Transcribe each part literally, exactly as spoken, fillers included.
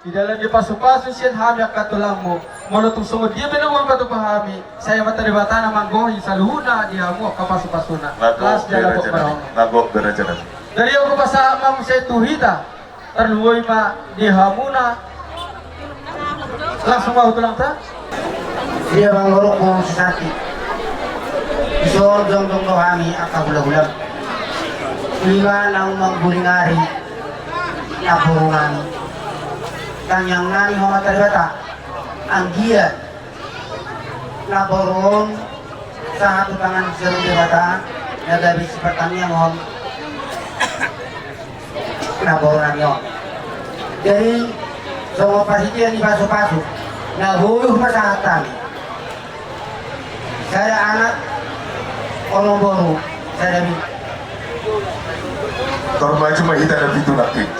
Di dalan ni pasupasu sian hami angka tulangmu, molo tung songon dia pe na boi patupa hami, sai Amanta Debata na manggohi saluhutna di hamu angka pasupasuna. Las jala bok marong. Manggohi berajakan. Dari aku pasahat ma muse tu hita, tarlumobi ma di hamuna. Langsung ma tu tulangta. Ia mangorok bung sisaki. Isor jongjong do hami angka hulahula. Ima naung mangguling ari. Naboru nami. Tangiang nami ho Amanta Debata. Anggiat naboru on sahat tu tangan ni Debata na gabe sipartangianghon naboru nami on. Jadi songon parhitean ni pasupasu na boi hupasahat hami. Sada anak, onom boru, sada bini. Tor maju ma hita na pitu nangkin.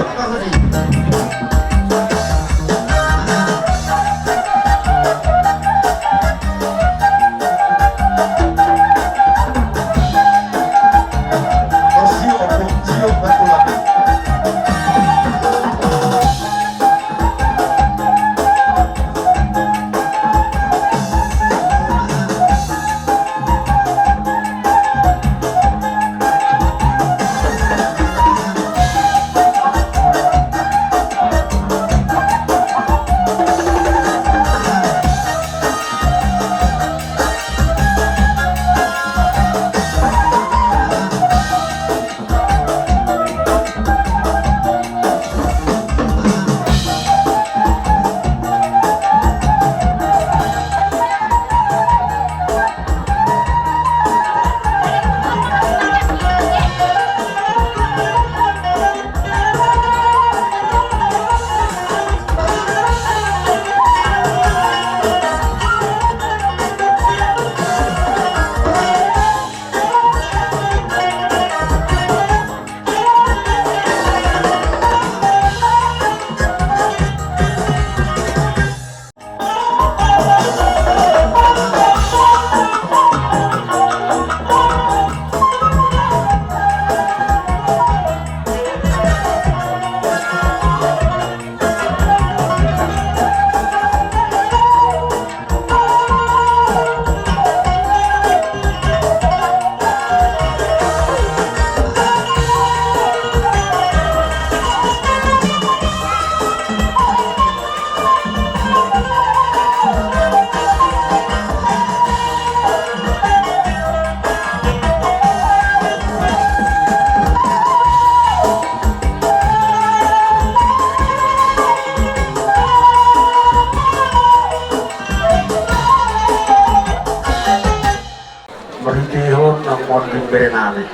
Marhitehon na monding bere nami.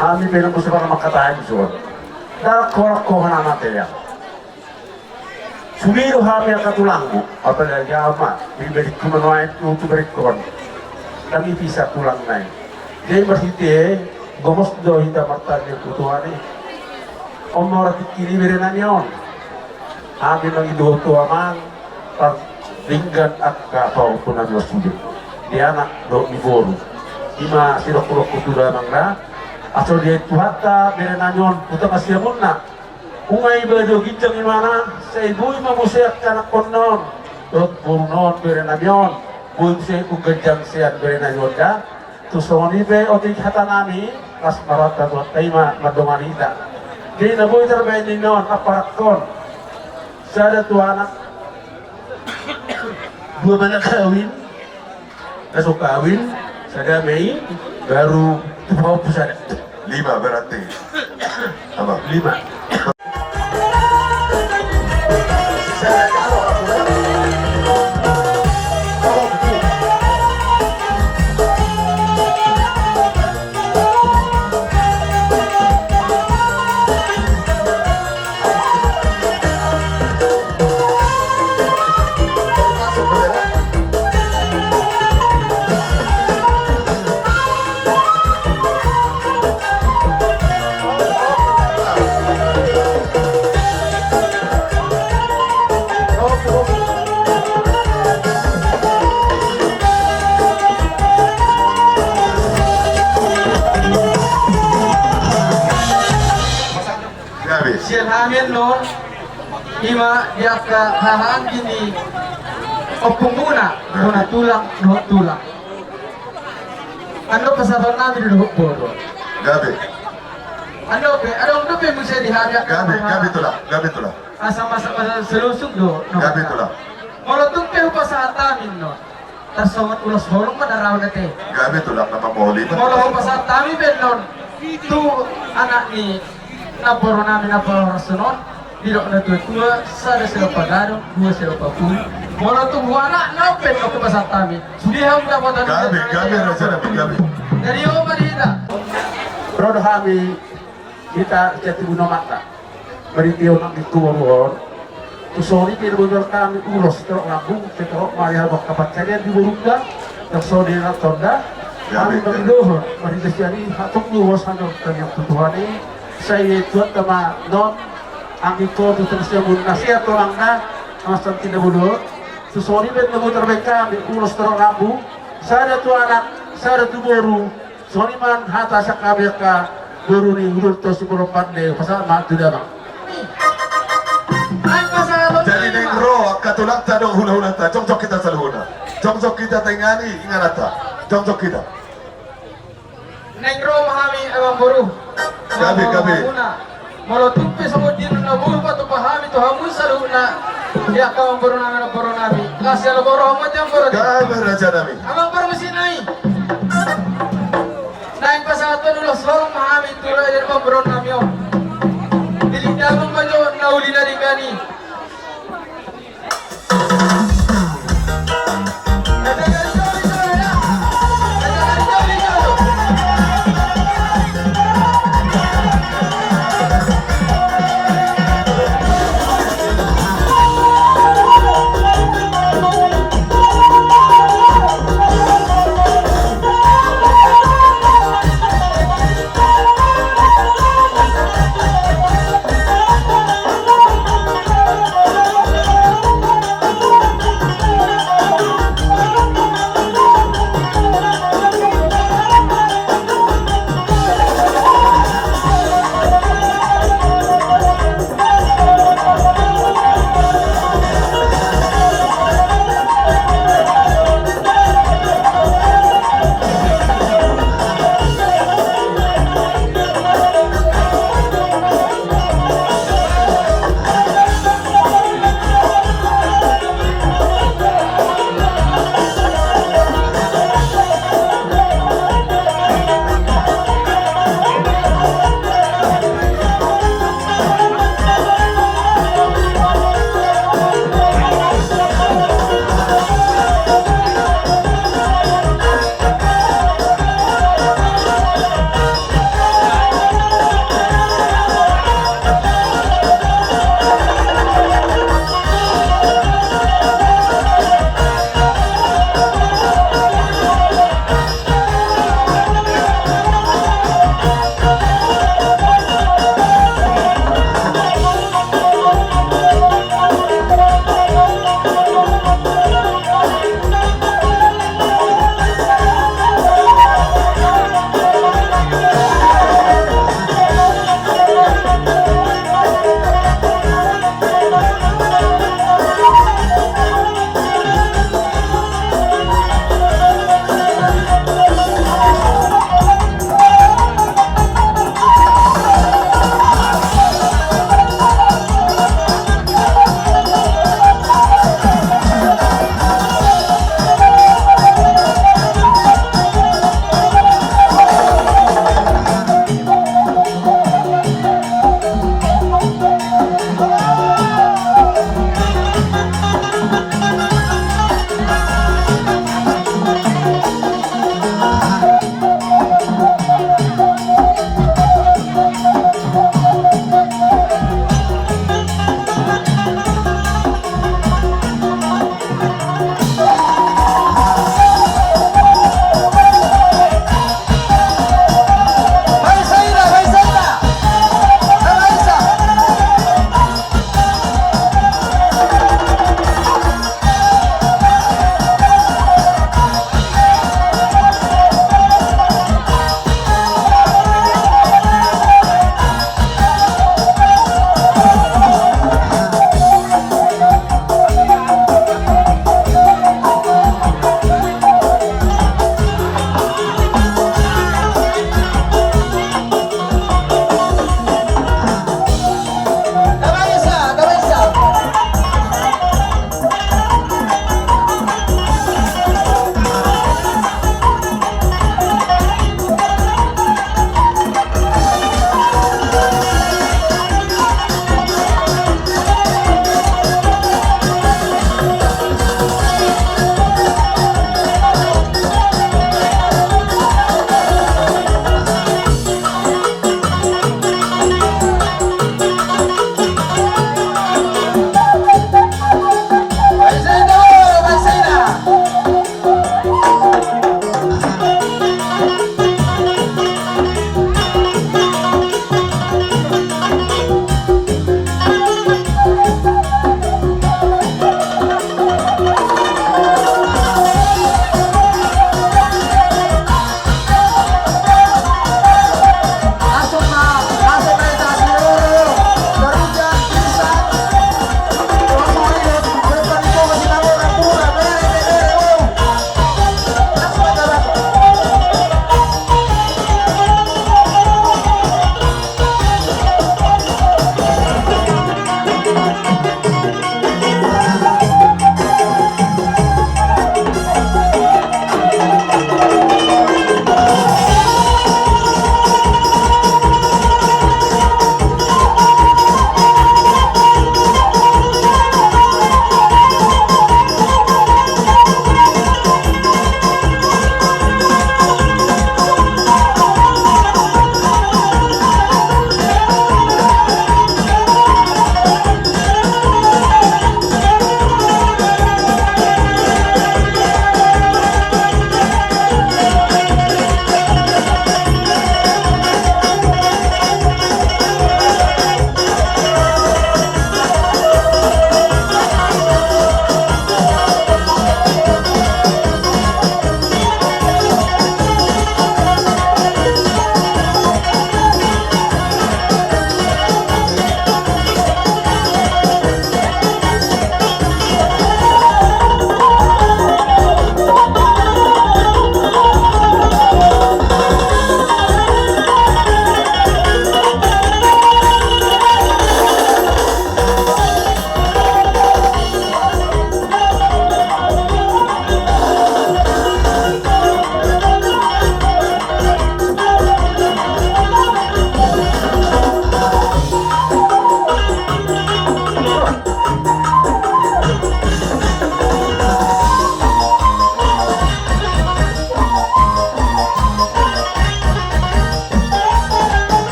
Hami pe na muse pala mangkatai suan. Dalak horak ho hana matea. Sude do hami angka tulangmu, apalagi ahu ma, diberitku manuaeng tu, tu berikkon. Kami bisa tulang nai. Jadi marhite, gomos do hita martaniang tu Tuhan i. On ma ora tingki ni bere nami on. Hami mangido tu amang, pardenggan angka pahompu nami on sude. Di anak dohot di boru. Ima sidok-dok tu damang na. Asa diain Tuhanta, bere nami on, tu tonga siamunna. Nunga iba do ginjang imana, sai boi ma muse angka anakkonna on, dohot boruna on, bere nami on, boi muse umganjang sian bere nami on da. Tung songon i pe otik hata nami, las ma rohanta Tuhanta i ma mandongani hita. Jadi na boi tarbaen ninna on, amparangkon. Sada tu anak, dua ma na kawin, na so kawin, sada ma i, baru tu pahompu sada. Lima berarti. Apa? Lima. Sian hami annon, Ima di angka hahaanggi ni ompungmuna, bona tulang dohot tulang. Ando pasahaton nami do dohot boru. Gabe. Ando pe, adong dope muse di hami angka. Gabe, gabe tulang, gabe tulang. Asa masa masa selusuk do. Gabe tulang. Molo tung pe hupasahat hami annon. Tarsongon ulos holong ma na raun ate. Gabe tulang na mamoli ma. Molo hupasahat hami pe annon tu anak ni namboru nami na parhorasan on, didok na tuatua, sada sidok pagadong, dua sidok papuli. Molo tung tu anak na pe annon hupasahat hami. Sude hamu dapotan. Gabe, gabe raja nami, gabe. Jadi o ma di hita. Ro do hami. Hita jati guna mata. Maritiona di tubuan. Tu songon i pe diboto hami ulos torop rambu, torop ma di hamu angka pansarian di borungta. Tarsongon i na tonda. Hami mangidohon marhite sian i hatop ni ulos hamu tangiang tu Tuhan i. Sai tuat ma annon anggi ko tu tersiamun na sehat tolangna. Masan tinda bodo. Tu songon i pe diboto hami ulos torop rambu. Sada tu anak, sada tu boru. Songon i ma hata sian hami angka boru ni Hudolto Sipolompan de, pasahat ma tu damang. Jadi naeng ro angka tulangta dohot hulahulanta, jongjong hita saluhutna. Jongjong hita taringot ingananta. Jongjong hita. Naeng ro ma hami amangboru. Gabe, gabe. Molo tung pe songon dia na boi patupa hami tu hamu saluhutna. Di angka amangboru nami, namboru nami. Laos jalo boru hamu ate amangboru. Gabe raja nami. Amangboru musik nai. Naeng pasahaton ulos holong ma hami tu raja ni amangboru nami on. Di linggaman ma jo na uli na denggan i.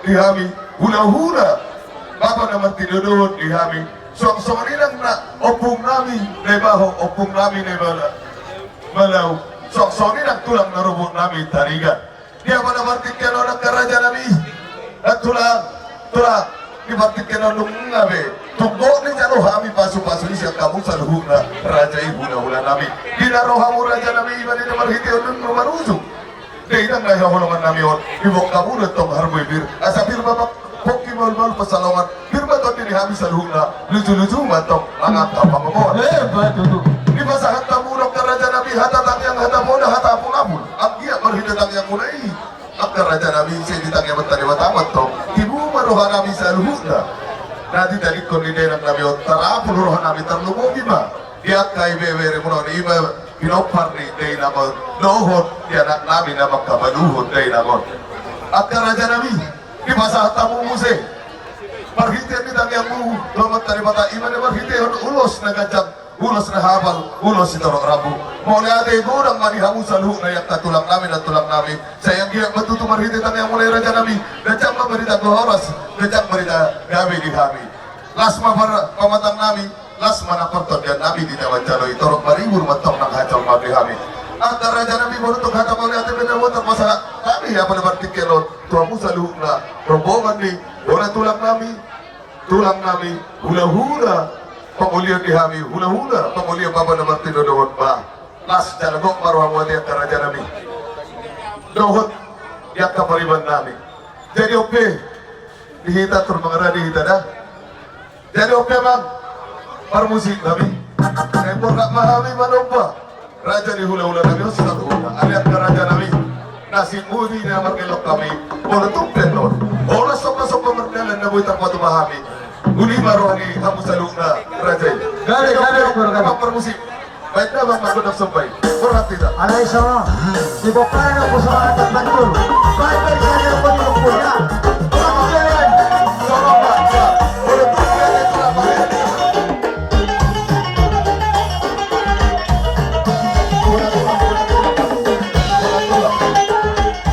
di hami, hulahula bapa na martinodohon di hami. Suang songon i nang na ompung nami na i Baho, ompung nami na i Bala-, Balau. Suang songon i nang tulang na robot nami Tarigan. Di hami na partingkian on angka raja nami. Na tulang, tulang, di partingkian on nunga be. Tung gok ni jalo hami pasu-pasu i sian hamu saluhutna raja i hulahula nami. Di na ro hamu raja nami, i ma di na marhite on nunga marujung. Dei nang na haholongan nami on, di bok hamu do tong harbue pir. Asa pir ma pongki maol-maol pansalongan, pir ma tondi ni hami saluhutna, luju-luju ma tong mangan pangomoan. Eh, betul tu. Dipasahat hamu do angka raja nami, hata tangiang, hata poda, hata apul-apul. Anggiat marhite tangiangmuna i, angka raja nami, sai ditangi Amanta Debata ma tong tibu ma roha nami saluhutna. Na ditadingkon ni dainang nami on, tarapul roha nami, tarlumobi ma di angka ibeberemuna on, i ma pinompar ni dainang on dohot di anak nami na mangkabaluhon dainang on. Angka raja nami, dipasahat hamu muse, marhite ni tangiangmu tu Amanta Debata, i ma na marhitehon ulos na ganjang, ulos na hapal, ulos sitorop rambu. Mauliate godang ma di hamu saluhutna i angka tulang nami, nantulang nami. Sai anggiat ma tutu marhite tangiangmuna i raja nami, ganjang ma barita horas, ganjang barita gabe di hami. Las ma par-, pamatang nami, las ma nang partondian nami di na manjalo i, torop maribur ma tong nang hajolmaon di hami. Angka raja nami, molo tung hata mauliate pe na boi tarpasahat hami, i ma na partingkian on, tu hamu saluhutna rombongan ni bona tulang nami, tulang nami, hulahula pangolian di hami, hulahula pangolian bapa na martinodohon, bah. Las jala gok ma rohamu ate angka raja nami. Dohot di angka pariban nami. Jadi on pe, di hita tor mangarade hita da. Jadi on pe amang parmusik nami, sai borhat ma hami manomba raja ni hulahula nami on saluhutna. Ale angka raja nami, nasibmu di na margelok hami. Molo tung pe annon horas somba-somba mardalan na boi tarpatupa hami, uli ma roha ni hamu saluhutna raja i. Gabe, gabe, amang parmusik. Baen damang ma gondang somba i. Borhat hita. Alai songon i. Di bongkaran na puso anak bantul. Baen, baen saja rokok di bongkul ya. Sama jalan. Sama baca. Boleh buka ya, sama baca. Bola tulang, bola tulang. Bola tulang. Bola tulang.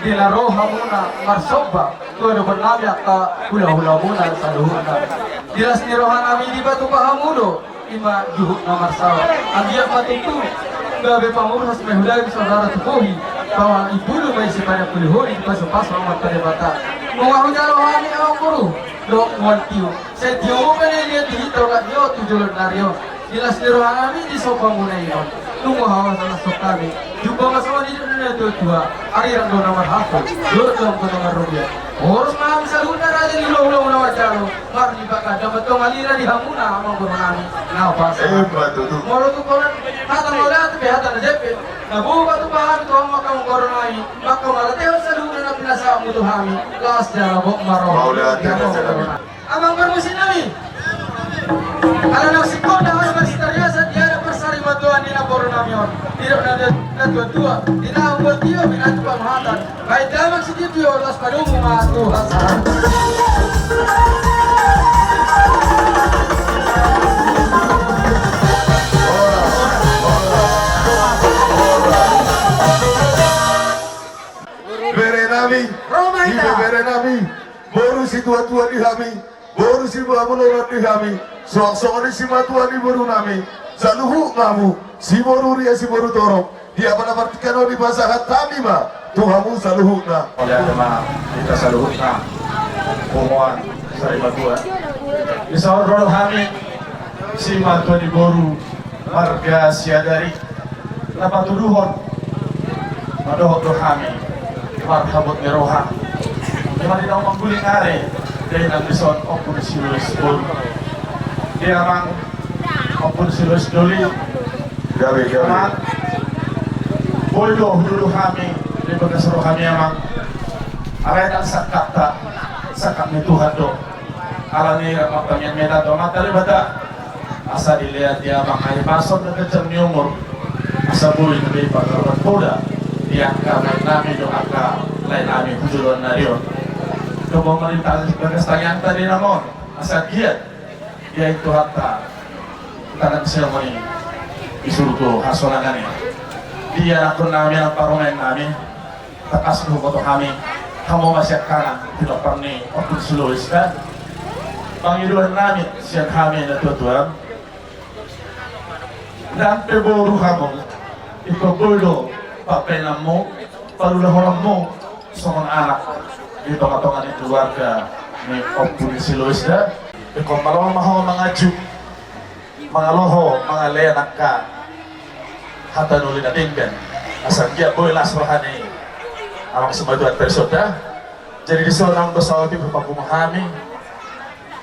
Di na ro hamuna marsomba tu adopan nami angka hulahulamuna saluhutna. Di las ni roha nami dipatupa hamu do i ma juhut na marsaor. Anggiat ma tutu gabe pangurus ma i, hudai saudara tu bohi, pawa i bulu ma i sipadan puli holi dipasupasu Amanta Debata. Nunga hujalo hami amang boru dohot mual tiu. Sai tio pe na liat di hita olat ni on tu joloan ni ari on. Di las ni roha nami di somba muna i on, nunga hawa salashon hami. Jumpa ma songon i do na tua-tua, arirang do na marhaso, dohot do na marrugia. Horas ma hami saluhutna raja ni hulahula muna manjalo marlipat ganda ma tong alira di hamuna amang boru nami. Na pas. Emma tutu. Molo tung holan hata mauliate pe hata na jempek, na boi patupa hami tu hamu angka amang boru nami, manghalatehon saluhutna na pinasahatmu tu hami. Las jala gok ma roha. Mauliate raja nami. Amang parmusik nami. Ala naung singkop da hami marsitariasan di adat parsarimatua ni na Boru nami on, didok na tua-tua, di na umur tio, di na tu pamahatan. Baik damang si tio, las padumu ma tu hasahatan. Bere nami, Roma ita. Ibe bere nami, boru si tua-tua di hami, boru si babulonan di hami, suang songon i si matua ni boru nami, saluhut hamu, si boru ria si boru torop, di apa na partingkian on dipasahat hami ma, tu hamu saluhutna. Oleh agama, hita saluhutna, punguan, sari matua. Di saor do hami, si matua ni boru, marga Siadari, na patuduhon, na dohot do hami, marhabot ni roha. Ima di naung mangguling ari, dainang dison Ompu ni si Lois boru. Dia amang, Ompu ni si Lois doli. Gabe, gabe. Amang, boi do hudulu hami, di bagas roha ni amang. Alai ndang sangkapta, sangkap ni Tuhan do. Alani rap martangiang ma hita tu Amanta Debata. Asa dilehon di amang hahipason dohot ganjang ni umur. Asa boi na be parrohatan poda di angka lae nami dohot angka lae nami tu joloan ni ari on. Coba ma di bagas tangiangta di na on. Asa giat. Dia itu hatta. Tangan siapa ni? Di surgo hasonangan i. Dia anakku nami, anak parumaen nami. Tangkas do huboto hami, hamu ma sian kanan, pinompar ni Ompu ni si Lois da. Pangidoan nami, sian hami na tua-tua. Ndang pe boru hamu, ingkon boi do, pambaenanmu, parulahononmu, songon anak, di tonga-tonga ni keluarga ni Ompu ni si Lois da. Ingkon malo ma ho mangajuk. Mangaloho, mangalean angka hata ni uli na denggan. Asa anggiat boi las roha ni amang simatua Persauda. Jadi dison naung do saotik hupapungu hami.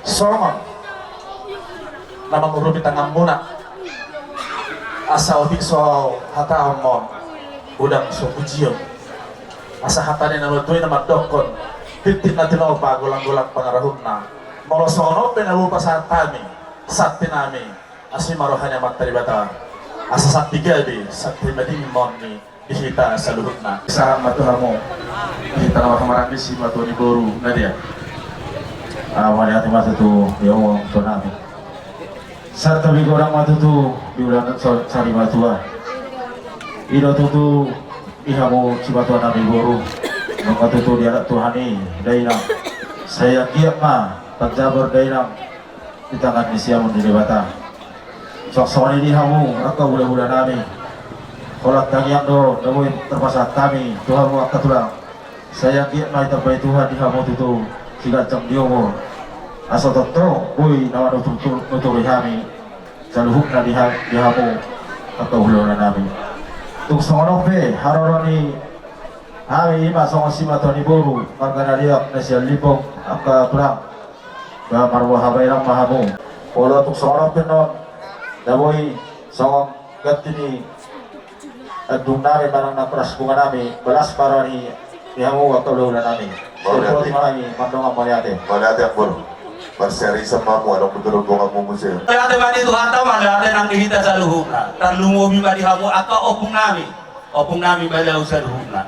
Songon na mangurupi tanganmuna. Asa otik so hataon on. Godang so pujionon. Asa hata ni na martua i na mandokkon. Tintin na tinopa, golang-golang pangarahutna. Molo songon on pe na boi pasahat hami. Santi nami, asi ma roha ni Amanta Debata, asa santi gabe, santi madingin ma on ni di hita saluhutna. Sahat ma tu hamu, di hita na marhamaranggi, si matua ni boru, na dia. Ah, mauliate ma tutu, ya Allah, tu nami. Santabi godang ma tutu, di ulaon on so-, sari matua. I do tutu, di hamu, si matua nami boru. Nunga tutu dialap Tuhan i, dainang. Sai anggiat ma, panjabar dainang. Di tangan ni siamun ni Debata. Suang songon i di hamu, angka hula-hula nami. Holan tangiang do, na boi tarpasahat hami, tu hamu angka tulang. Sai anggiat ma ditambai Tuhan di hamu tutu, siganjang ni umur. Asa tongtong, boi na manuturi hami. Saluhutna di ha-, di hamu, angka hula-hula nami. Tung songon on pe, haroro ni hami ima songon simatua ni boru, marga Nariak, na sian Limbong, angka tulang. Ba marboha baenan ma hamu. Molo tung songon on pe non, na boi songon ganti ni andung nami manang na paras bunga nami, balas ma roha ni hamu angka hula-hula nami. Mauliate. Sipoti ma hami mandongani mauliate. Mauliate, Amang boru. Marsiarisan ma hamu, adong pe turun bunga hamu muse. Mauliate ma di Tuhanta, mauliate nang di hita saluhutna. Tarlumobi ma di hamu angka ompung nami. Ompung nami Badau saluhutna.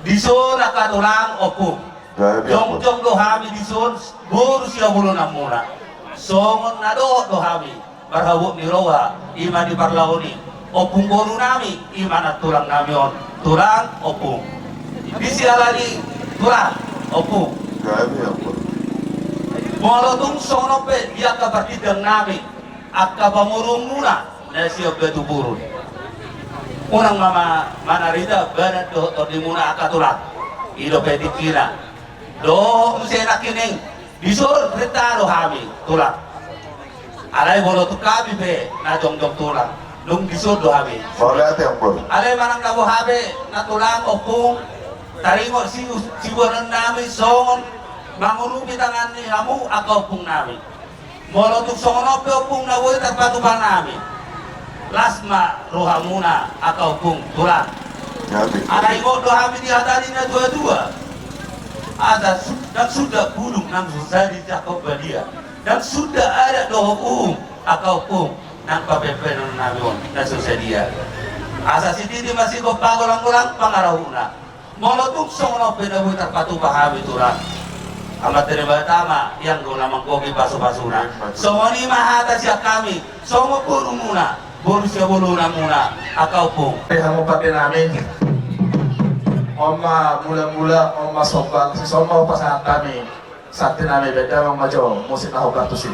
Dison angka tulang ompung. Gabe, Amang boru. Jongjong do hami dison, boru sihaholonganmuna. Songon na dohot do hami, marhabot ni roha, ima di parlahon i. Ompung boru nami, ima na tulang nami on, tulang ompung. Disi alani tulang ompung. Gabe, Amang boru. Molo tung songon on pe, di angka pargindang nami, angka pamoruonmuna, na sian Batu Burun. Unang ma, ma, manarida badan dohot tondimuna angka tulang. I do pe tingkina. Dohot muse nangkining, dison renta do hami, tulang. Alai molo tung hami pe, na jongjong tulang. Dung dison do hami. Mauliate, Amang boru. Alai manang na boha pe, na tulang, ompung, taringot si, siboanon nami, songon, mangurupi tangan ni hamu, angka ompung nami. Molo tung songon on pe ompung na boi tarpatupa nami. Las ma rohamuna angka ompung tulang. Gabe. Ala ingot do hami di hata ni na tua-tua. Asa su-, ndang suda bulung nang so jadi jangkon badia. Ndang suda adat dohot uhum angka ompung. Nang papepenon nami on na so sadia. Asa sititi ma sigompa golang-golang pangarahutna. Molo tung songon on pe na boi tarpatupa hami tulang, Amanta Debata ma ianggo na manggohi pasu-pasuna. Songon i ma hata sian hami songon borumuna, boru sian bolonamuna, angka ompung. Pe hamu pande nami. On ma mula-mula, on ma sombal, sisomba pasahat hami. Santi nami, baen damang ma jo musik na hombar tusi.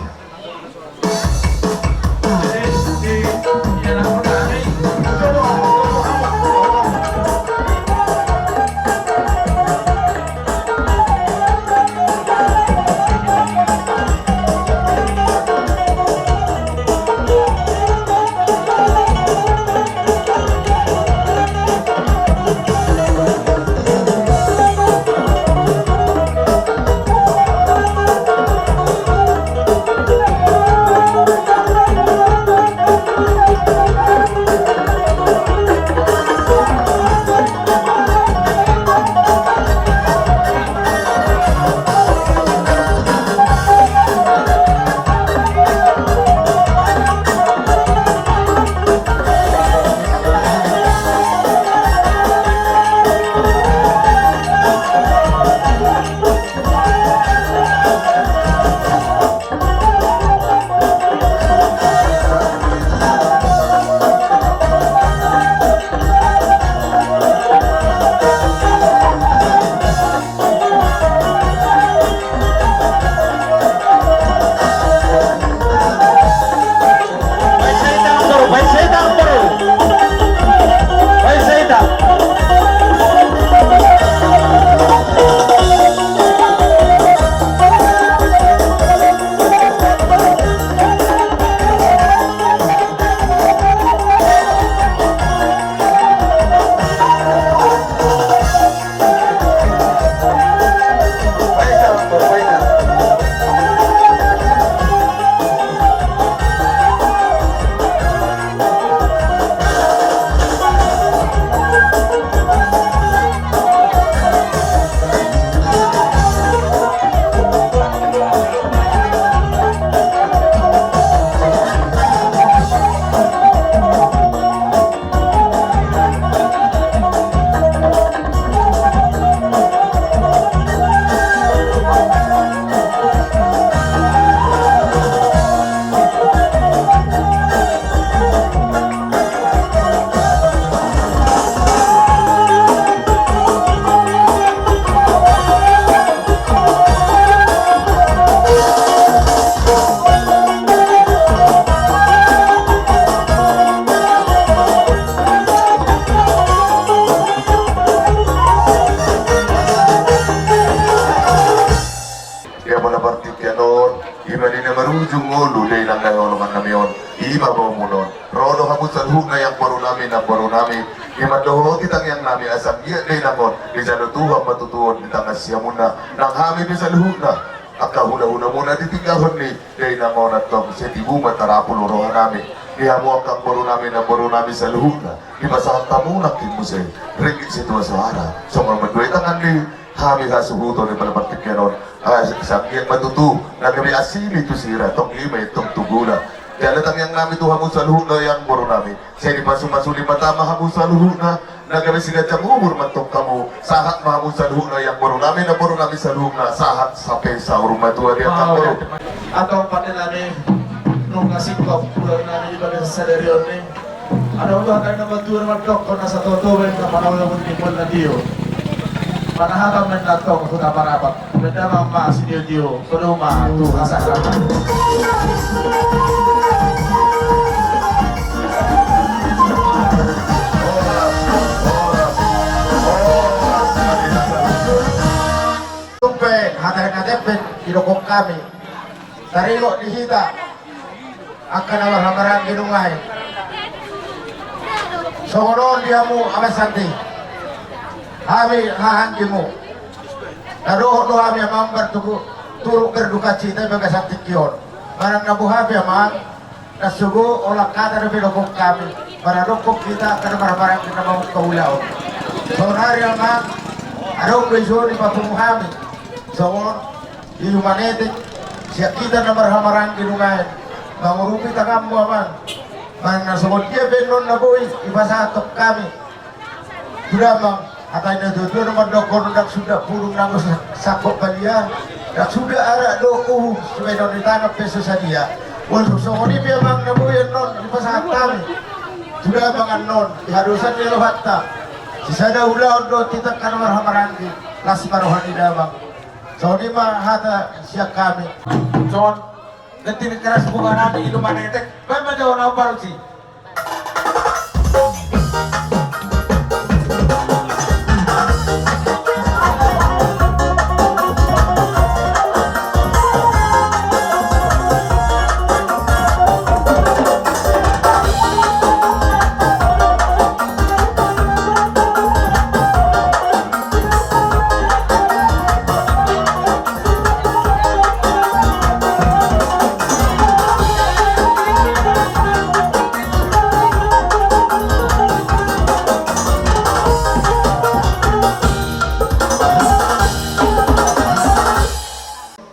Ia molo partingkian on, ima di na marujung ngolu dainang na hinaholongan nami on, ima baomu on. Ro do hamu saluhutna iangboru nami, namboru nami. Ima dohoti tangiang nami asa anggiat dainang on dijalo Tuhan ma tutu on di tangan siamunna. Nang hami pe saluhutna, angka hula-hulamuna ditinggalhon ni dainang on antong, sai tibu ma tarapul roha nami. Di hamu angka boru nami, namboru nami saluhutna, dipasahat hamu nangkin muse ringgit situa soara songon manduai tangan ni hami hasuhuton di pala partingkian on. Ah, sa-, sanggiat ma tutu na gabe asi ni tu sira, tong lima i tong tu gula. Jala tangiang nami tu hamu saluhutna iangboru nami, sai dipasu-pasu Debata ma hamu saluhutna, na gabe siganjang umur ma antong hamu. Sahat ma hamu saluhutna iangboru nami, namboru nami saluhutna, sahat sape saur matua di angka boru. Antong pande nami, nunga singkop ulaon nami di bagasan sadari on i. Adong do hata ni na matua mandokkon, na satoto baen na panaula muni ni mual na tio. Panahaton ma antong huta Parapat. Baen damang ma sitio-tio, poda ma tu hasahatan. Tung pe hata ni na tembeng didokkon hami, taringot di hita angka na marhamaranggi nuaeng. Songon on di hamu Amang Santi, hami hahaanggimu. Na dohot do hami amang bertugu, turut berduka cita di bagasan tingki on. Manang na boha pe amang, na sogo olat hata dope dokkon hami, maradophon hita angka na marhamaranggi na mangungkap ulaon. Saonari amang, adong do dison dipapungu hami songon iluman etek sian hita na marhamaranggi nuaeng. Mangurupi tanganmu, Amang. Manang na songon dia pe annon na boi dipasahat hami tu damang. Hata ni natuatua do mandok, ndang suda pudung nanggo sa-, sangkot badia, ndang suda arak dohot uhum, sibaenon ni tangan pe so sadia. Molo songon i pe, Amang, na boi annon dipasahat hami tu damang annon di hadosan ni rohanta, sisada ulaon do titangkan marhamaranggi, las ma roha ni damang. Songon i ma hata sian hami. Songon na tinikeras bunga nami, ilu manetek, baen ma jolo na umbarusi.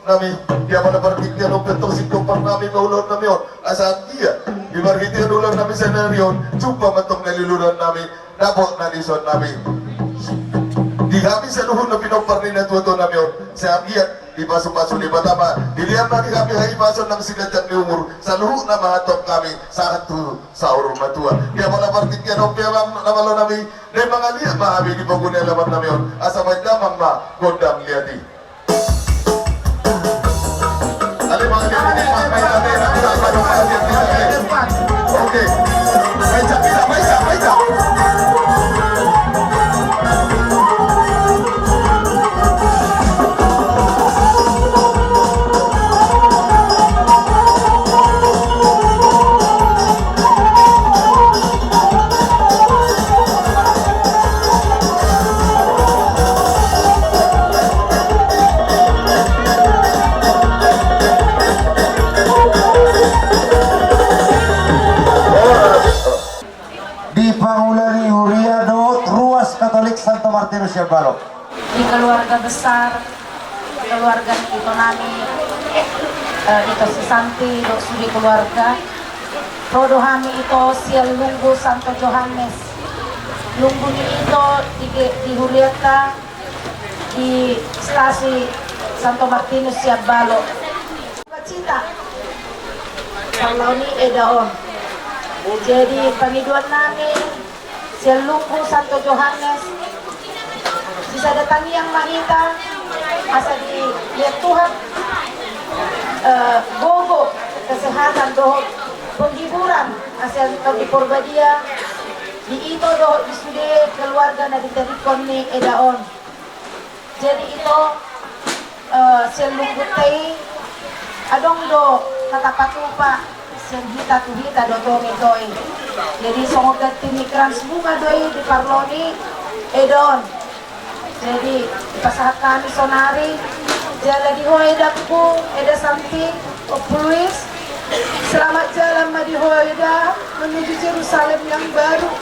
Nami, di apala partingkian on pe antong singkop nami ma ulaon nami on, asa anggiat di partingkian ulaon nami sadari on, jumpa ma antong na niluluan nami, dapot na nisuan nami. Di hami saluhutna pinompar ni natuatua nami on, sai anggiat dipasupasu Debata ma, dilehon ma di hami hahipason nang siganjang ni umur, saluhutna ma antong hami sahat tu saur matua. Di apala partingkian on pe, Amang na malo nami, naeng mangaliat ma hami di pogu ni alaman nami on, asa baen damang ma gondang liat i. Di pangula ni huria dohot ruas Katolik Santo Martinus Siambalo. Di keluarga besar, keluarga ni ito nami, eh, ito si Santi dohot sude keluarga. Ro do hami ito sian Lunggu Santo Johannes. Lunggu ni ito di ge-, di hurianta di stasi Santo Martinus Siambalo. Sukacita. Parlao ni eda on. Jadi pangidoan nami sian Lunggu Santo Johannes, sisada tangiang ma hita, asa dilehon Tuhan, eh, gogo, kesehatan dohot penghiburan, asa Tondi Porbadia di ito dohot di sude keluarga na ditadingkon ni eda on. Jadi ito, eh, sian Lunggunta i, adong do hata patupa sian hita tu hita do tong ito i. Jadi songon ganti ni krans bunga do i di parlao ni eda on. Jadi dipasahat hami sonari, jala di ho edangku, eda Santi, Ompu Luis, selamat jalan ma di ho eda menuju Jerusalem yang baru.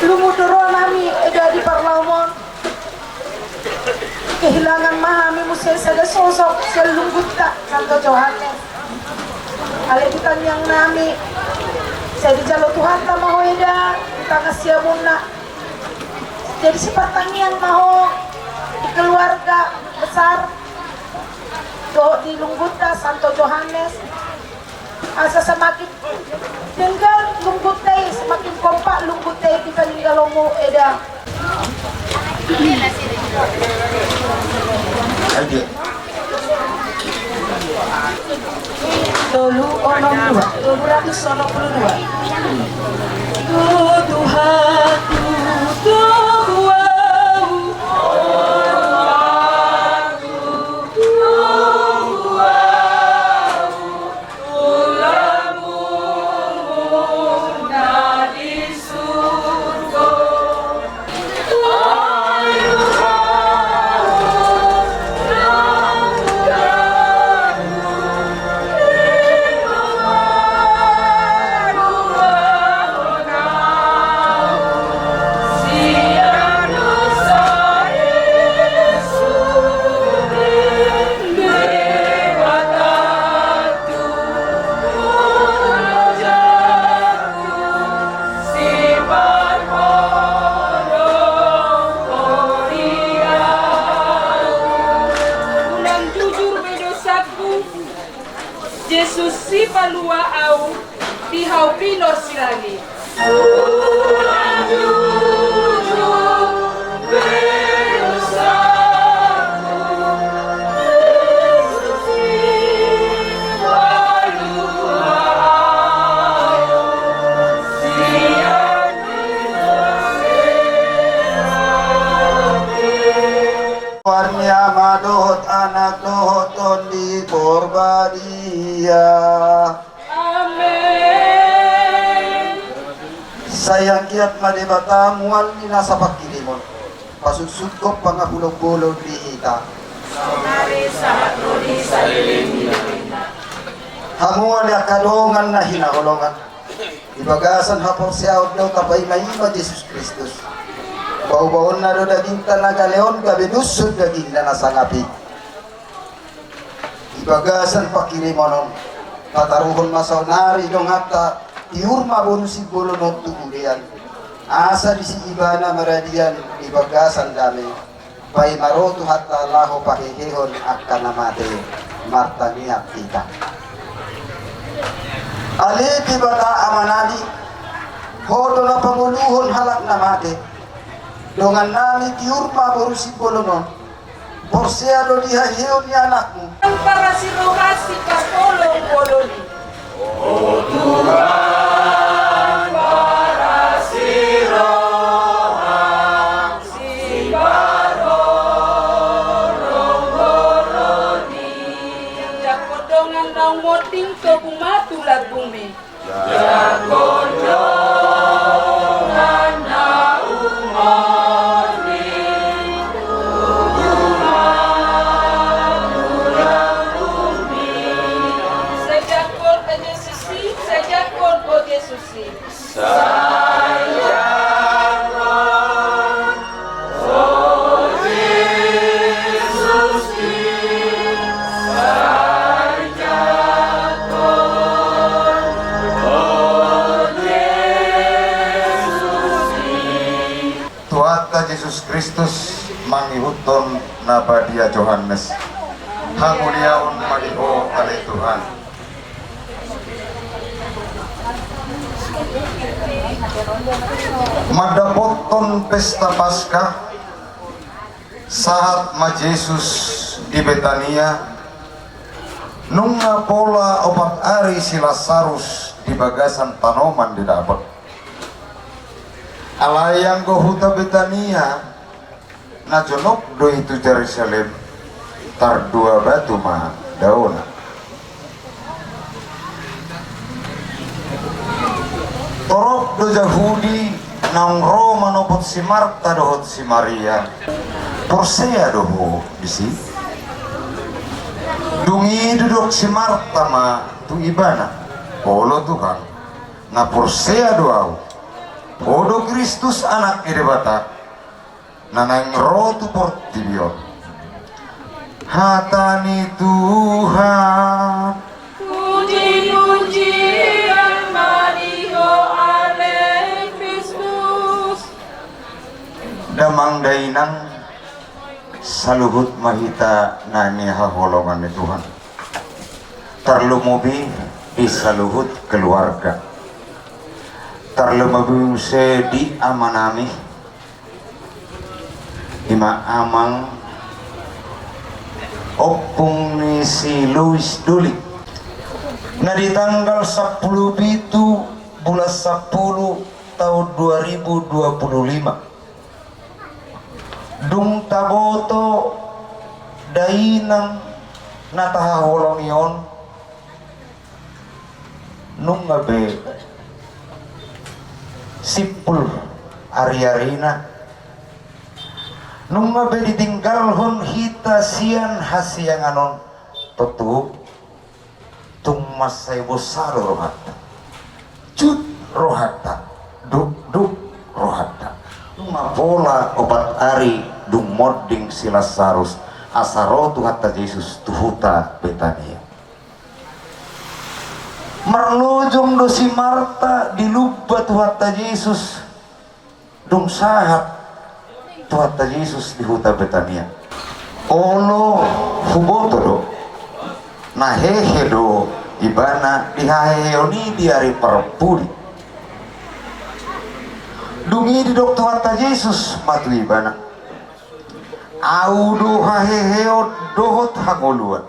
Lungun do roha nami eda di parlaom on. Kehilangan ma hami muse sada sosok sian Lunggunta Santo Johannes. Alai di tangiang nami, sai dijalo Tuhanta ma ho eda di tangan siamunna. Jadi sipartangiang ma ho di keluarga besar dohot di Lunggunta Santo Johannes. Asa semakin denggan Lunggunta i, semakin kompak Lunggunta i di paninggalonmu eda. Tolu onom dua, tolu ratus onom puluh dua. Tuhan, Tuhan, Tuhan. Dipalua au di hau pinor silangi. Tuhan ni Ama dohot Anak dohot Tondi Porbadia. Amen. Sai anggiat ma Debata mual ni nasa pangkirimon, pasuksukon pangapulon bolon di hita. Sonari sahat ro di saleleng ni lelengna. Hamu ale angka dongan na hinaholongan, di bagasan haporseaon do tapaimaima Jesus Kristus. Baobaonna do dagingta na gale on gabe dusun dagingna na sangap i. Di bagasan pangkirimon on, tataruhon ma saonari donganta, tiur ma boru Simbolon on tu budean, asa disi ibana maradian di bagasan dame. Paima ro Tuhanta laho pahehehon angka na mate. Martangiang hita. Ale Debata Amanami, Ho do na pangoluhon halak na mate. Dongannami, tiur ma boru Simbolon on, porsea do di haheheon ni Anakmu. Parasi roha siparholong bolon i. O Tuhan, parasi roha siparholong bolon i. Jangkon dongan naung monding tobu ma tu lambungmi. Jangkon dongan naung monding tobu ma tu lambungmi. Sai jangkon, o Jesus i, sai jangkon, o Jesus i. Sai jangkon, o Jesus i, sai jangkon, o Jesus i. Tuhanta Jesus Kristus mangihuthon na badia Johannes. Hamuliaon ma di Ho ale Tuhan. Mandapothon pesta Paskah, sahat ma Jesus di Betania, nunga pola opat ari si Lasarus di bagasan tanoman didapot. Alai anggo huta Betania na jonok do i tu Jerusalem, tardua batu ma daona. Torop do Jahudi naung ro manopot si Marta dohot si Maria. Porsea do ho disi? Dung i didok si Marta ma tu Ibana: Olo Tuhan, na porsea do ahu, Ho do Kristus, Anak ni Debata, na naeng ro tu portibi on. Hata ni Tuhan. Puji-pujian ma di Ho ale Kristus. Damang dainang, saluhut ma hita na nihaholongan ni Tuhan. Tarlumobi di saluhut keluarga. Tarlumobi muse di amanami, ima amang ompung ni si Louis Doli, na di tanggal sampulu pitu bulan sampulu taon dua ribu dua pulu lima. Dung taboto dainang na tahaholongi on, nunga be simpul ari-arina, nunga be ditinggalhon hita sian hasiangan on. Tontu tung mansai bosa do rohanta, jut rohanta, dukduk rohanta. Nunga pola opat ari dung monding si Lasarus asa ro Tuhanta Jesus tu huta Betania. Marlojong do si Marta di lumba Tuhanta Jesus. Dung sahat Tuhanta Jesus di huta Betania, olo huboto do na hehe do Ibana di haheheon i di ari parpudi. Dung i didok Tuhanta Jesus ma tu ibana: Ahu do haheheon dohot hangoluan.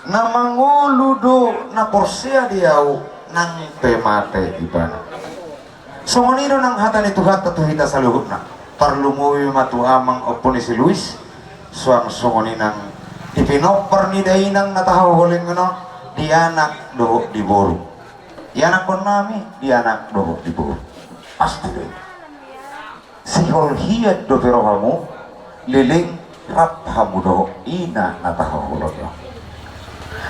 Na mangolu do na porsea di Ahu, nang pe mate ibana. Songon i do nang hata ni Tuhanta tu hita saluhutna. Tarlumobi ma tu amang ompu ni si Luis, suang songon i nang di pinompar ni dainang na tahaholongan on, di anak dohot di boru. Ianakkon nami di anak dohot di boru. Pasti do i. Sihol hian dope rohamu, leleng rap hamu dohot ina na tahaholongan on.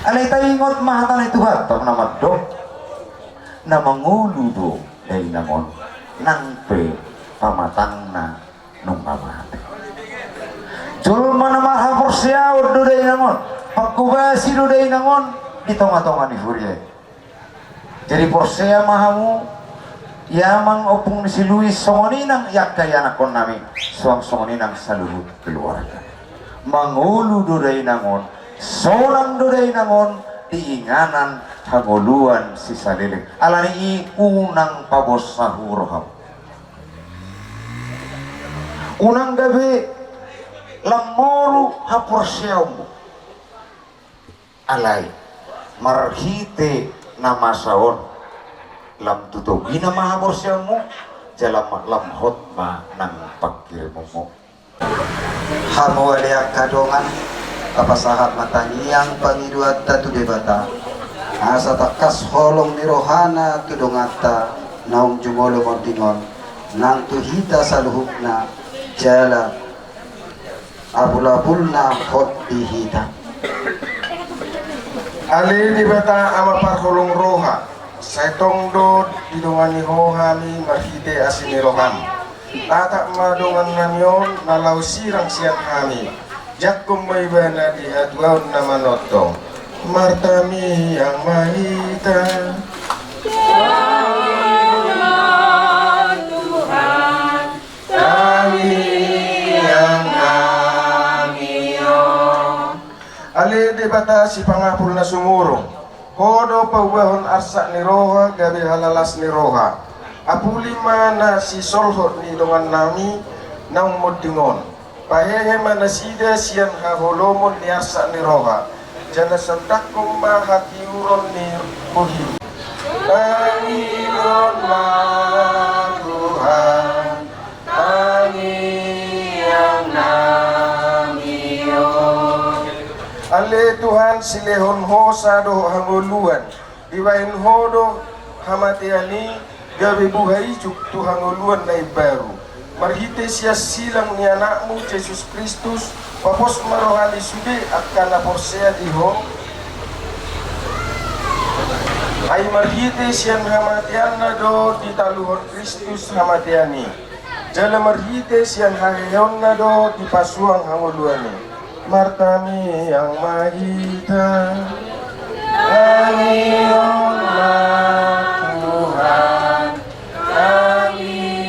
Alai taingot ma hata ni Tuhanta na mandok: Na mangolu do dainang on, nang pe pamatangna nunga mate. Jolma na marhaporseaon do dainang on, panghobasi do dainang on di tongatonga ni huria i. Jadi porsea ma hamu, i amang ompu ni si Luis, songon i nang i angka ianakkon nami, suang songon i nang saluhut keluarga. Mangolu do dainang on, sonang do dainang on di inganan hangoluan sisaleleng. Alani i unang pabosa huroham. Unang gabe lam moru haporseaonmu. Alai marhite na masa on, lam tu togina ma haporseaonmu, jala ma-, lam hot ma nang pangkirimonmu. Hamu ale angka dongan, tapasahat ma tangiang pangidoanta tu Debata, asa tangkas holong ni rohana tu donganta naung jumolo monding on, nang tu hita saluhutna, jala apulapulna hot di hita. Ale Debata Ama parholong roha, sai tong do didongani Ho hami marhite asi ni roham. Tatap ma dongan nami on na laho sirang sian hami. Jangkon ma ibana di hatuaon na manongtong. Martangiang ma hita. Tangiang nami on. Ale Debata sipangapul na sumurung, Ho do paubahon arsak ni roha gabe halalas ni roha. Apuli ma na sisolhot ni dongan nami naung monding on. Pahehe ma nasida sian haholomon ni arsak ni roha, jala sondanghon ma hatiuron ni bohim. Tangiang ma Tuhan, tangiang nami on. Ale Tuhan, silehon hosa dohot hangoluan, dibahen Ho do hamatean i gabe buha ijuk tu hangoluan na imbaru. Marhite sian silang ni Anakmu Jesus Kristus, papos ma roha ni sude angka na porsea di Ho. Ai marhite sian hamateanna do ditaluhon Kristus hamatean i. Jala marhite sian haheheonna do dipasuang hangoluan i. Martangiang ma hita. Tangiang ma Tuhan, tangiang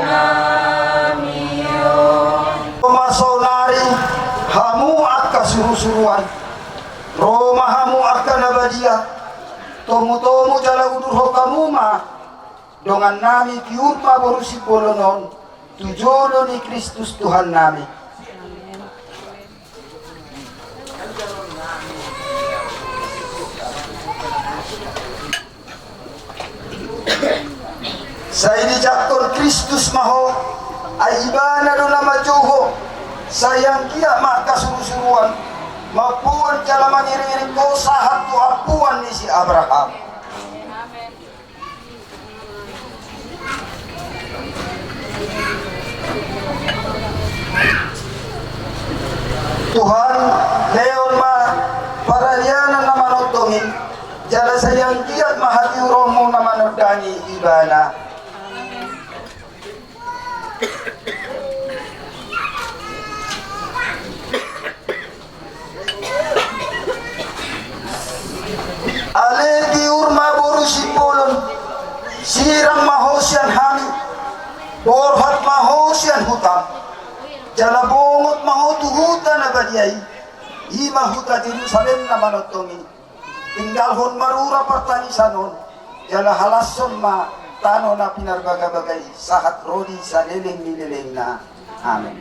nami on. Ro ma saonari hamu angka surusuruan, ro ma hamu angka na badia, tomutomu jala udurhon hamu ma dongan nami Tiur ma boru Simbolon on tu jolo ni Kristus Tuhan nami. Sai dijangkon Kristus ma ho, ai Ibana do na manjou ho. Sai anggiat ma angka surusuruan mamboan jala mangiringiring ho sahat tu ampuan ni si Abraham. Tuhan, lehon ma paradianan na manongtong i, jala sai anggiat ma hatiuronmu na manondangi ibana. Ale Tiur ma boru Simbolon, sirang ma ho sian hami, borhat ma ho sian hutam, jala bongot ma ho tu huta na badia i, i ma huta Jerusalem na manongtong i. Tinggalhon ma rura partangisan on, jala halashon ma tano na pinarbagabaga i sahat ro di saleleng ni lelengna. Amen.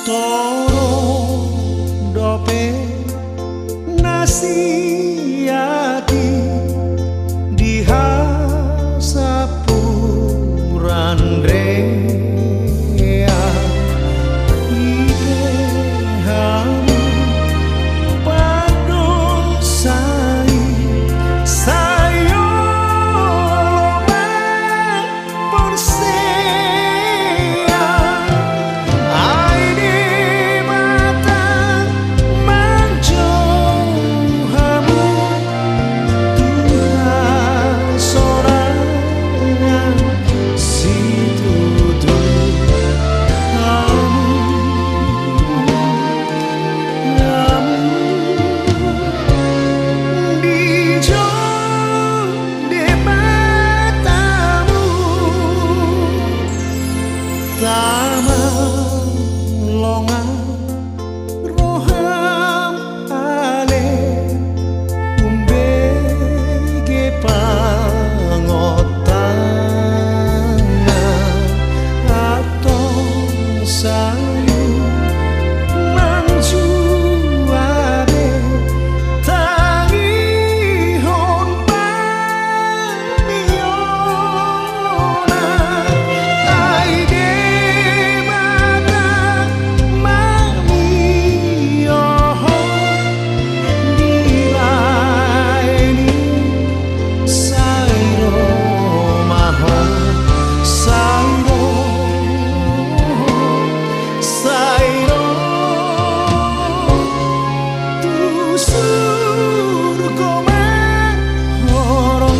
Torop dope na siat i di hasampuran reak, i pe hamu pandosai, sai olo ma porsea, ai Debata manjou hamu tu hasorangan situtu. Hamu, hamu dijou Debatamu, tama longan roham ale, umbege pangotangan, antong sai manjua be tangihon pangihon, ai Debata mangihuthon dibahen i. Sai ro ma ho, sai ro, sai ro tu surgo ma ho ro.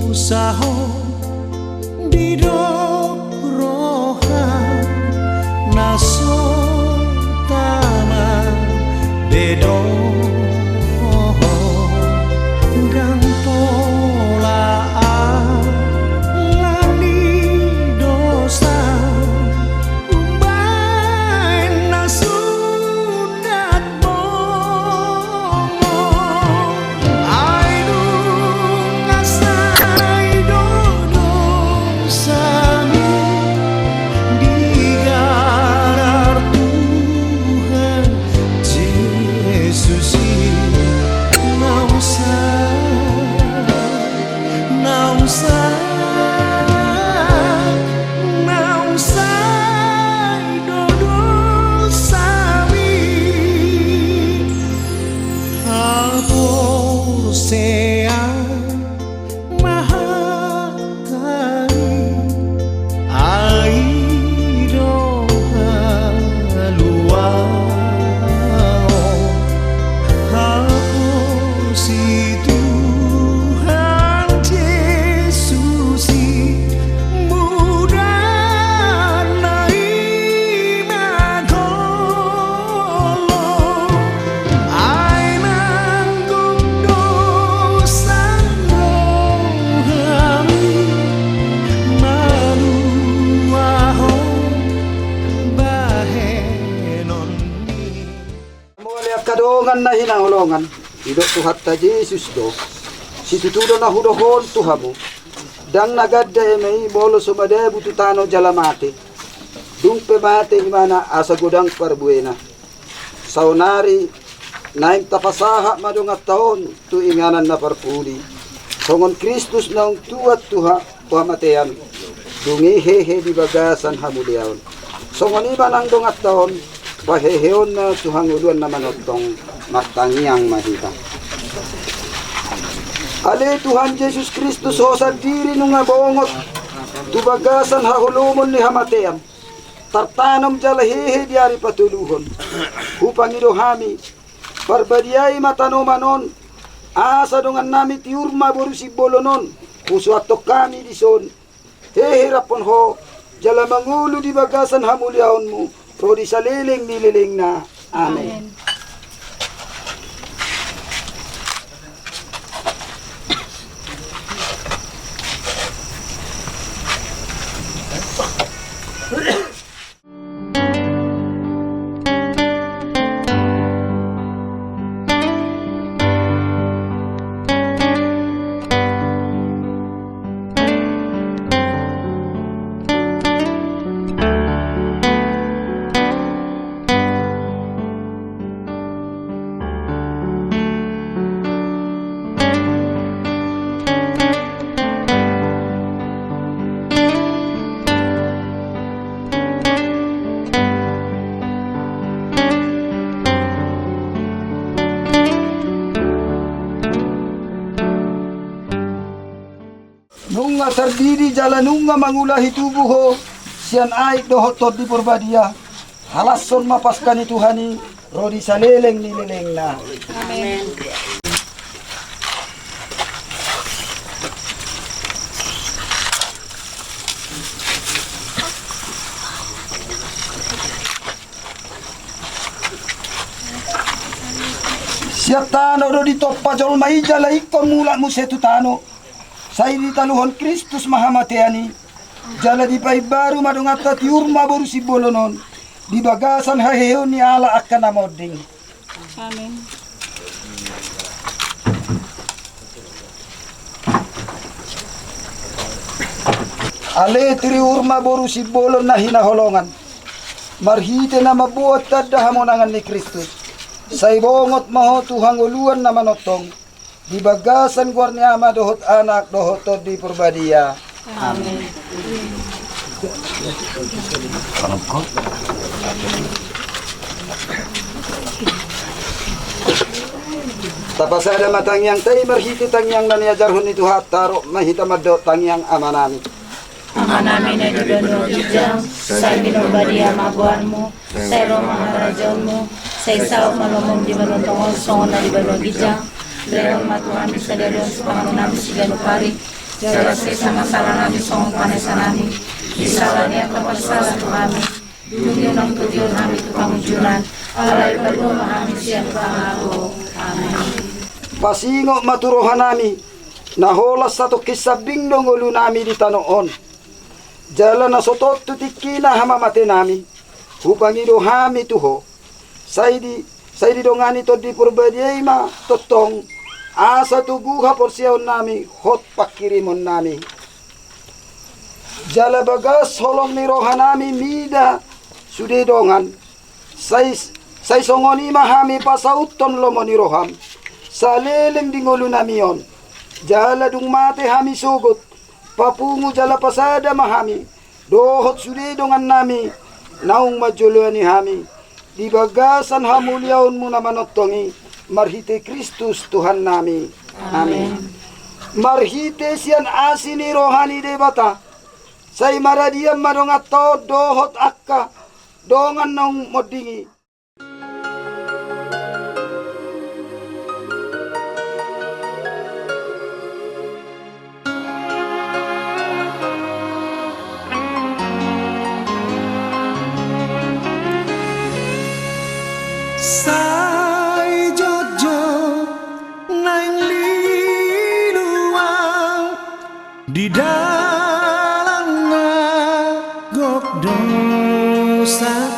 Pardosahon didok roha na so tama be dohot, ndang pola angan ni dosa umbahen na sunat bongo. Ai nunga sai do dosami digarar Tuhan Jesus i, naung sai, naung sai, naung sai do dosami. Haporseaon ma hata i, ai do haluaon, haporsi Tuhan Jesus i, mudar na i ma holong. Ai nanggung dosa rohami, maluahon bahenonni. Mauliate angka dongan na hinaholongan, didok Tuhanta Jesus do: Situtu do na hudokhon tu hamu, ndang na ganda eme i molo so madabu tu tano jala mate. Dung pe mate ibana asa godang parbuena. Saonari naeng tapasahat ma donganta on tu inganan na parpudi, songon Kristus naung tuat tu ha-, tu hamatean, dung i hehe di bagasan hamuliaon. Songon i ma nang donganta on, paheheonna tu hangoluan na manongtong. Martangiang ma hita. Ale Tuhan Jesus Kristus, Ho sandiri nunga bongot tu bagasan haholomon ni hamatean, tartanom jala hehe di ari patoluhon. Hupangido hami, parbadiai ma tanoman on, asa dongannami tiur ma boru Simbolon on, husuanhon hami dison, hehe rap dohot Ho, jala mangolu di bagasan hamuliaonMu, ro di saleleng ni lelengna. Amen. Amen. Nunga tardidi jala nunga mangulahi tubu Ho sian Aek dohot Tondi Porbadia, halashon ma Paska ni Tuhan i ro di saleleng ni lelengna. Amen. Sian tano do ditompa jolma i jala ingkon mulak muse tu tano. Sai ditaluhon Kristus ma hamatean i, jala dipaimbaru ma donganta tiur ma boru Simbolon on di bagasan haheheon ni halak angka na monding. Amen. Ale tiur ma boru Simbolon na hinaholongan, marhite na mamboan tanda hamonangan ni Kristus, sai bongot ma ho tu hangoluan na manongtong, di bagasan goar ni Ama dohot Anak dohot Tondi Porbadia. Amen. Tapasada ma tangiangta i marhite tangiang na niajarhon ni Tuhanta, ro ma hita mandok tangiang. Amanami. Amanami na di banua ginjang, sai pinarbadia ma goarmu, sai ro ma harajaonmu, sai saut ma lomomu di banua tonga on songon na di banua ginjang. Lehon ma tu hami sadari on sipanganonnami siganup ari, jala sesa ma salanami songon panesanami di sala ni angka parsala tu hami, dung unang togihon hami tu pangunjunan, alai palua ma hami sian pangago. Amen. Pasingot ma tu rohanami, na holan satongkin sambing do ngolunami di tano on, jala na so tontu tingkina hamamatenami, hupangido hami tu Ho, sai di, sai didongani Tondi Porbadia i ma tongtong, asa togu haporseaonnami hot panghirimonnami. Jala bagas holong ni rohanami mida sude dongan, sai, sai songon i ma hami pasauthon lomo ni roham saleleng di ngolunami on, jala dung mate hami sogot, papungu jala pasada ma hami dohot sude dongannami naung manjoloani hami di bagasan hamuliaonmu na manongtong i, marhite Kristus Tuhannami. Amen. Amen. Marhite sian asi ni roha ni Debata, sai maradian ma donganta on dohot angka dongan naung monding i. Sai jotjot naeng lilu au di dalan na gok dosa.